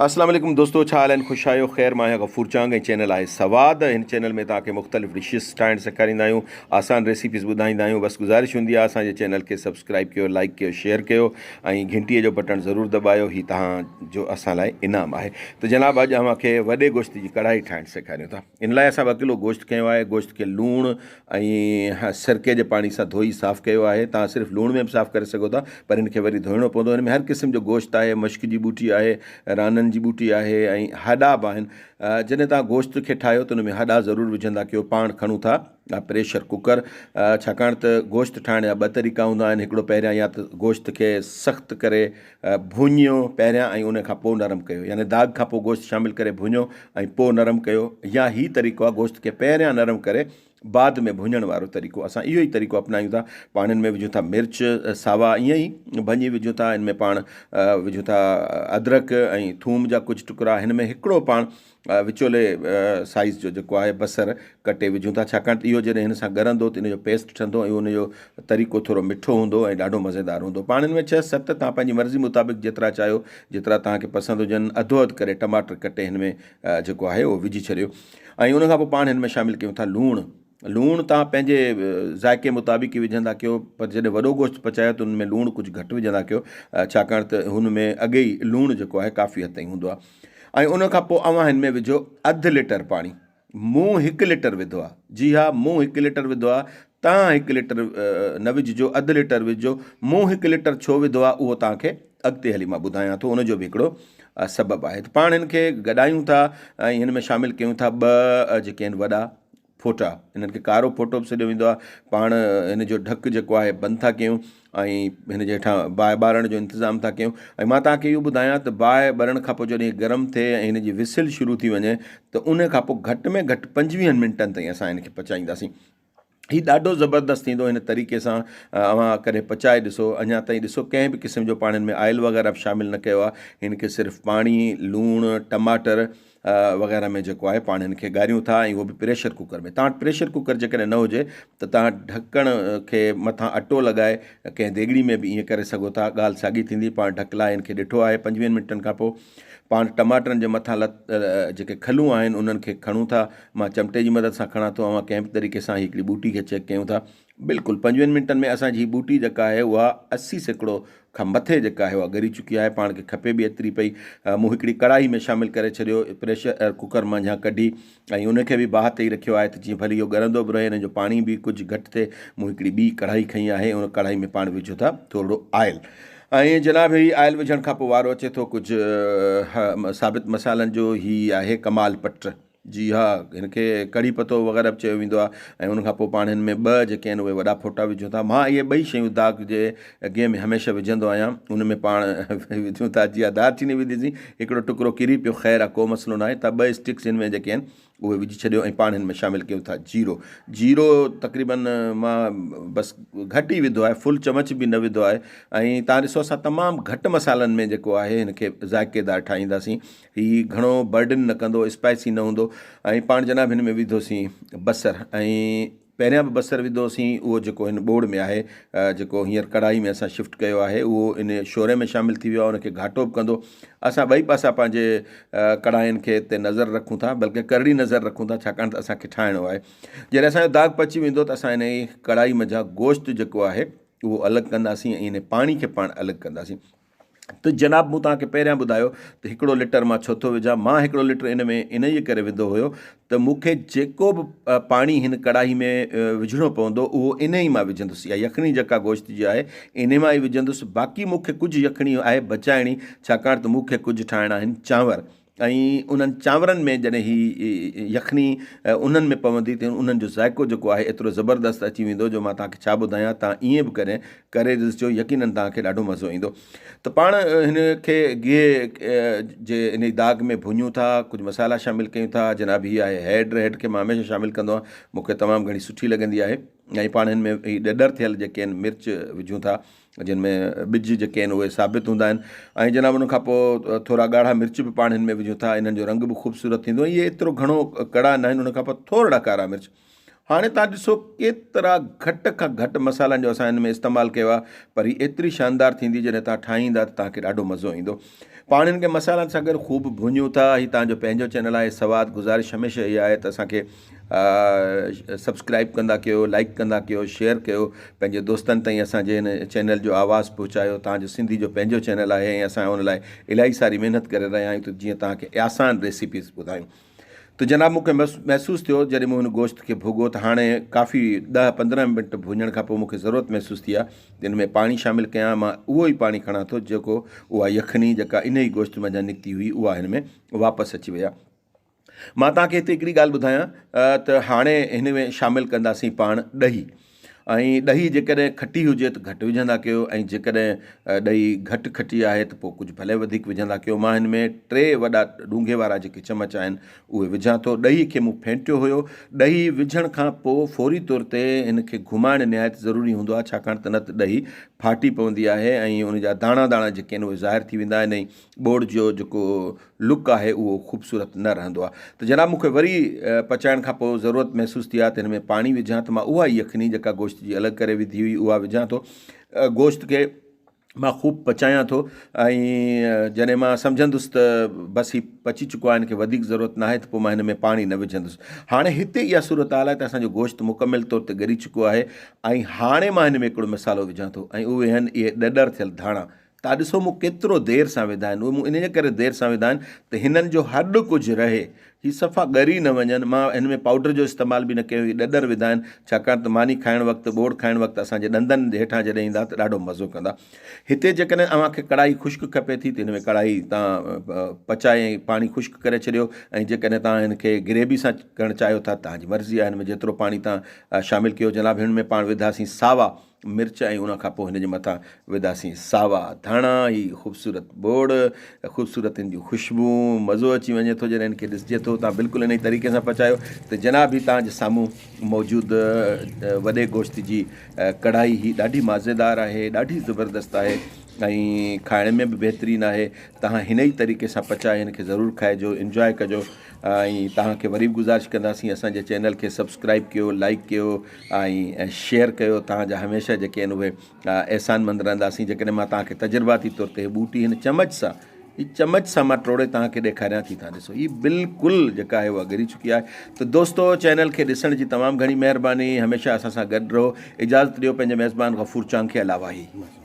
اسلام عليڪم دوستو ڇا حال آهن خوش آهيو خير مان آهيان غفور چانگ ۽ چينل آهي سواد هن چينل ۾ توهان کي مختلف ڊشز ٺاهڻ سيکاريندا آهيون آسان ريسيپيز ٻڌائيندا آهيون بس گذارش هوندي آهي اسان جي چينل کي سبسڪرائب ڪيو لائڪ ڪيو شيئر ڪيو ۽ گهنٽي جو بٽڻ ضرور دٻايو هي توهان جو اسان لاء انعام آهي ته جناب اڄ اوهان کي وڏي گوشت جي ڪڙهائي ٺاهڻ سيکاريون ٿا ان لاء اسان ٻه ڪلو گوشت کنيو آهي، گوشت کي لوڻ ۽ سرڪي جي پاڻي سان ڌوئي صاف ڪيو آهي، توهان صرف لوڻ ۾ به صاف ڪري سگهو ٿا پر ان کي وري ڌوئڻو پوندو، هن ۾ هر قسم جو گوشت آهي، مشڪ جي ٻوٽي آهي، رانن جي ٻوٽي آهي ۽ هڏا به آهن، جڏهن توهان گوشت کي ٺاهيو ته ان ۾ هڏا ضرور وجهندا ڪيو، پاڻ کڻون ٿا پريشر ڪوڪر ڇاڪاڻ ته گوشت ٺاهڻ جا ٻه طريقا هوندا آهن، هڪڙو پهريان يا ته گوشت کي سخت ڪري ڀڃيو پهريان ۽ ان کان پوء نرم ڪيو يعني داغ کان پوء گوشت شامل ڪري ڀڃو ۽ پوء نرم ڪيو يا هي طريقو آهي گوشت کي پهريان نرم ڪري بعد ۾ ڀڃڻ وارو طريقو اسان اهو ئي طريقو اپنايون ٿا پاڻ ان ۾ وجهون ٿا مرچ ساوا ائين ئي ڀڃي وجهون ٿا ان ۾ پاڻ وجهون ٿا ادرڪ ۽ ٿوم جا ڪجهه ٽڪرا هن ۾ هڪڙو پاڻ وچولي سائيز جو جيڪو آهي بصر ڪٽي وجهون ٿا ڇاڪاڻ ته اهو جڏهن هن سان ڳرندو ته ان جو پيسٽ ٺهندو ۽ ان جو طريقو ٿورو مٺو هوندو ۽ ڏاڍو مزيدار هوندو پاڻ ان ۾ ڇهه ست توهان پنهنجي مرضي مطابق جيترا چاهيو جيترا توهان کي پسند هجن اڌو اڌ ڪري ٽماٽر ڪٽي هن ۾ جيڪو آهي اهو وجهي ڇڏيو ۽ ان کان پوء پاڻ هن ۾ شامل ڪيون ٿا لوڻ لوڻ توهان پنهنجي ذائقي مطابق ئي وجهندا ڪيو پر جڏهن وڏو گوشت پچايو ته ان ۾ لوڻ ڪجهه گهٽ وجهندا ڪيو ڇاڪاڻ ته هن ۾ اڳي ئي لوڻ جيڪو آهي ڪافي حد تائين هوندو آهي ۽ ان کان پوء اوهان هن ۾ وجهو اڌ ليٽر پاڻي مون هڪ ليٽر وڌو آهي جي ها مون هڪ ليٽر وڌو آهي توهان هڪ ليٽر نه وجهجو اڌ ليٽر وجهجو مون هڪ ليٽر ڇو وڌو آهي اهو توهان کي اڳتي هلي مان ٻڌايان ٿو ان جو به هڪڙو سبب آهي ته پاڻ هن کي گڏايون ٿا ۽ هن ۾ شامل ڪيون ٿا ٻه جيڪي آهن وڏا ڦوٽا، انهن کي ڪارو ڦوٽو به سڏيو ويندو آهي. پاڻ هن جو ڍڪ جيڪو آهي بند ٿا ڪيون ۽ هن جي هيٺان باهه ٻارڻ جو انتظام ٿا ڪيون ۽ مان توهان کي اهو ٻڌايان ته باهه ٻرڻ کان پوء جڏهن گرم ٿئي ۽ هن جي وسل شروع ٿي وڃي ته ان کان پوء گهٽ ۾ گهٽ پنجويهن منٽن تائين اسان هن کي پچائينداسين. هي ڏاڍو زبردست ٿيندو هن طريقي سان اوهان ڪڏهن پچائي ڏسو اڃا تائين ڏسو ڪنهن به قسم جو پاڻ هن ۾ آئل وغيره به شامل نه ڪيو آهي هن کي صرف پاڻي لوڻ ٽماٽر وغيره ۾ جيڪو آهي پاڻ هن کي ڳاريون ٿا ۽ اهو به پريشر ڪوڪر ۾ توهان وٽ پريشر ڪوڪر جيڪڏهن نه هجي ته توهان ڍڪڻ کي مٿان اٽو لڳائي ڪنهن ديڳڙي ۾ به ائين ڪري سگهو ٿا ڳالهه ساڳي ٿيندي پاڻ ڍڪ لاهي هن کي ڏٺو آهي پنجويهن منٽن کان پوء پاڻ ٽماٽرن جي مٿان لت جيڪي کلون آهن انهن کي کڻون ٿا مان چمٽي جي مدد سان کڻان ٿو اوهان ڪنهن به طريقي سان هڪڙي ٻوٽي کي چيڪ ڪيون ٿا بلڪل پنجويهن منٽن ۾ اسان جي هي ٻوٽي جيڪا آهي اها 80% کان مٿي جيڪا آهي اها ڳري چڪي آهي پاڻ کي کپي به ايتري پئي مون هڪڙي ڪڙاهي ۾ شامل ڪري ڇڏيو پريشر ڪوڪر منجهان ڪڍي ۽ ان کي به باهه تي ئي رکيو آهي ته جيئن ڀلي اهو ڳرندو به رهي ان جو پاڻي به ڪجهه گهٽ ٿئي مون هڪڙي ٻي ڪڙاهي کنئي آهي ان ڪڙاهي ۾ پاڻ وجهو ٿا ٿورڙو آئل ۽ جناب هي آئل وجهڻ کان پوء وارو اچي ٿو ڪجهه ثابت مصالحن جو هي آهي ڪمال پٽ جي ها هن کي ڪڙهي پتو وغيره به چيو ويندو آهي ۽ ان کان پوء پاڻ هن ۾ ٻه جيڪي آهن اهي وڏا ڦوٽا وجهون ٿا مان اهي ٻئي شيون داغ جي گيهه ۾ هميشه وجهندو آهيان ان ۾ پاڻ وجهون ٿا جي ها دارچيني وڌيسين هڪڙو ٽڪرو ڪري پيو خير آهي ڪو مسئلو ناهي ته ٻه اسٽڪس هن ۾ جيڪي آهن اهي وجهي ڇڏيو ۽ پاڻ هن ۾ شامل ڪيون ٿا جيرو جيرو تقريبن مان بس گهٽ ئي وڌو آهي فل چمچ به نه وڌو آهي ۽ تان ڏسو اسان تمام گهٽ مصالحن ۾ جيڪو آهي هن کي ذائقيدار ٺاهينداسين هي گهڻو برڊن نه ڪندو، اسپائسي نه هوندو ۽ پاڻ جناب هن ۾ وڌوسين بصر ۽ پهريان به بصر وڌوسين اهو جيڪو هن ٻوڙ ۾ آهي جيڪو هينئر ڪڙهائي ۾ اسان شفٽ ڪيو آهي اهو ان شوري ۾ شامل ٿي ويو آهي ان کي گهاٽو به ڪندو اسان ٻئي پاسا پنهنجي ڪڙهائين کي تي نظر رکون ٿا بلڪه ڪرڙي نظر رکون ٿا ڇاڪاڻ ته اسان کي ٺاهڻو آهي جڏهن اسان جو داغ پچي ويندو ته اسان ان ڪڙهائي منجهان گوشت جيڪو آهي اهو الڳ ڪنداسين ۽ ان پاڻي کي پاڻ الڳ ڪنداسين ته جناب مون توهان کي پهريان ٻڌايو ته هڪڙو لٽر مان ڇو ٿو وجهان، مان هڪڙو لٽر ان ۾ انهيء ڪري وڌو هيو ته مون کي جيڪو به پاڻي هن ڪڙاهي ۾ وجهڻو پوندو اهو انهيء مان وجهندس، اها يخني جيڪا گوشت جي آهي انهيء مان ئي وجهندس، باقي مون کي ڪجهه يخني آهي بچائڻي ڇاڪاڻ ته مون کي ڪجهه ٺاهڻا آهن چانور. ۽ انهن چانورن ۾ جڏهن هي يخني انهن ۾ پوندي ته انهن جو ذائقو جيڪو آهي ايترو زبردست اچي ويندو جو مان توهان کي ڇا ٻڌايان توهان ائين به ڪڏهن ڪري ڏسجو يقينن توهان کي ڏاڍو مزو ايندو ته پاڻ هن کي گيهه جي انهي داغ ۾ ڀڃون ٿا ڪجهه مصالحا شامل ڪيون ٿا جناب هي آهي هيڊ هيڊ کي مان هميشه شامل ڪندو آهيان مون کي تمام گهڻي سٺي لڳندي آهي ۽ پاڻ هن ۾ هي ڏڏر ٿيل جيڪي آهن مرچ وجهون ٿا جن ۾ ٻج جيڪي آهن اهي ثابت هوندا آهن ۽ جناب ان کان پوء ٿورا ڳاڙها مرچ به پاڻ هن ۾ وجهون ٿا انهن جو رنگ به خوبصورت ٿيندو ۽ اهي ايترو گهڻو ڪڙا نه آهن ان کان پوء ٿورڙا ڪارا مرچ هاڻي توهان ڏسو ڪيترا گهٽ کان گهٽ مصالحن جو اسان هن ۾ استعمال ڪيو آهي پر هي ايتري شاندار ٿيندي جڏهن توهان ٺاهيندا ته توهان کي ڏاڍو مزو ايندو. پاڻ هن کي مصالحن سان گڏ خوب ڀڃون ٿا. هي توهان جو پنهنجو چينل آهي سواد گذارش هميشه اها آهي ته اسان کي سبسڪرائب ڪندا ڪيو لائڪ ڪندا ڪيو شيئر ڪيو پنهنجي دوستن تائين اسان جي هن چينل جو آواز پهچايو توهان جو سنڌي جو پنهنجو چينل آهي ۽ اسان ان لاء الاهي ساري محنت ڪري رهيا آهيون ته جيئن توهان کي آسان ريسيپيز ٻڌايون ته جناب مون کي محسوس ٿيو جڏهن مون هن گوشت کي ڀڳو ته هاڻي ڪافي ڏهه 15 منٽ ڀڃڻ کان پوء مون کي ضرورت محسوس ٿي آهي ته ان ۾ پاڻي شامل ڪيان مان اهو ئي پاڻي کڻان ٿو جيڪو اها يخني جيڪا ان ئي گوشت منجهان نڪتي هئي اها هن ۾ واپس اچي وئي آهي مان توهان کي هتي هڪڙي ڳالهه ٻڌايان ته هاڻي هن ۾ شامل ڪنداسين پاڻ ڏهي ۽ ڏهي جيڪڏهن کٽي هجي ته گهٽ وجهندا ڪيو ۽ جيڪڏهن ڏهي گهٽ کٽي آهي ته پوء ڪجهه ڀلي وڌيڪ وجهندا ڪيو مان هن ۾ ٽي وڏا ڏونگهي وارا جيڪي چمچ آهن اهي وجهان ٿو ڏهي کي مون ڦينٽيو هيو ڏهي وجهڻ کان پوء فوري طور تي هن کي گهمائڻ نهايت ضروري هوندو آهي ڇاڪاڻ ته نه ته ڏهي ڦاٽي پوندي آهي ۽ ان جا داڻا داڻا جيڪي آهن اهي ظاهر ٿي ويندا آهن ۽ ٻوڙ جو جيڪو لڪ آهي اهو خوبصورت نه رهندو آهي ته جناب مون کي وري پچائڻ کان پوء ضرورت محسوس ٿي آهي ته هن ۾ پاڻي وجهان ته مان اها ئي يخني جيڪا گوشت جي الڳ ڪري وڌي هئي اها وجهان ٿو گوشت کي مان خوب پچايان ٿو ۽ جڏهن مان سمجهندس ته بس هي پچي چڪو آهي هن کي وڌيڪ ضرورت ناهي ته پوء مان هن ۾ پاڻي نه وجهندس هاڻي هتي اها صورت حال آهي ته اسانجو گوشت مڪمل طور تي ڳري چڪو آهي ۽ هاڻي مان هن ۾ هڪڙو مصالحو وجهان ٿو ۽ اهي آهن اهي ڏڏر ٿيل ڌاڻا تان ڏسو مون ڪيترو دير سان وڌا آهن، اهي مون انهيء ڪري دير سان وڌا آهن ته هنن جو هڏ ڪجهه رهي، هي صفا ڳري نه وڃن، مان هن ۾ پائوڊر جو استعمال به نه ڪيو، هي ڏڏر وڌا آهن، ڇاڪاڻ ته ماني کائڻ وقت، ٻوڙ کائڻ وقت اسان جي ڏندن هيٺان جڏهن ايندا ته ڏاڍو مزو ڪندا. هتي جيڪڏهن اوهان کي ڪڙاهي خشڪ کپي ٿي ته هن ۾ ڪڙاهي تان پچائي ۽ پاڻي خشڪ ڪري ڇڏيو ۽ جيڪڏهن توهان هن کي گريوي سان ڪرڻ چاهيو ٿا توهان جي مرضي آهي هن ۾ جيترو پاڻي توهان شامل ڪيو جناب هن ۾ پاڻ وڌاسين ساوا مرچ ۽ ان کان پوء هن جي مٿان وڌاسين ساوا ڌاڻا، هي خوبصورت ٻوڙ، خوبصورت هن جون خوشبوئون، مزو اچي وڃي ٿو جڏهن هن کي ڏسجي ٿو. توهان بلڪل انهي طريقي سان پچايو ته جناب هي توهان جي سامهون موجود وڏي گوشت جي ڪڙهائي هي ڏاڍي مزيدار آهي، ڏاڍي زبردست آهي ۽ کائڻ ۾ به بهترين آهي. توهان هن ئي طريقي سان پچائي هن کي ضرور کائجو، انجواء ڪجو ۽ توهان کي وري به گذارش ڪنداسين اسان جي چينل کي سبسڪرائب ڪيو، لائيڪ ڪيو. ۽ شيئر ڪيو توهان جا هميشه جيڪي آهن اهي احسان مند رهنداسين جيڪڏهن مان توهان کي تجرباتي طور تي هي ٻوٽي هن چمچ سان هي چمچ سان مان ٽوڙي توهان کي ڏيکاريان ٿي توهان ڏسو هي بلڪل جيڪا آهي اها ڳري چڪي آهي ته دوستو چينل کي ڏسڻ جي تمام گهڻي مهرباني هميشه اسان سان گڏ رهو اجازت ڏيو پنهنجي ميزبان غفور چانگ کي الله واهي.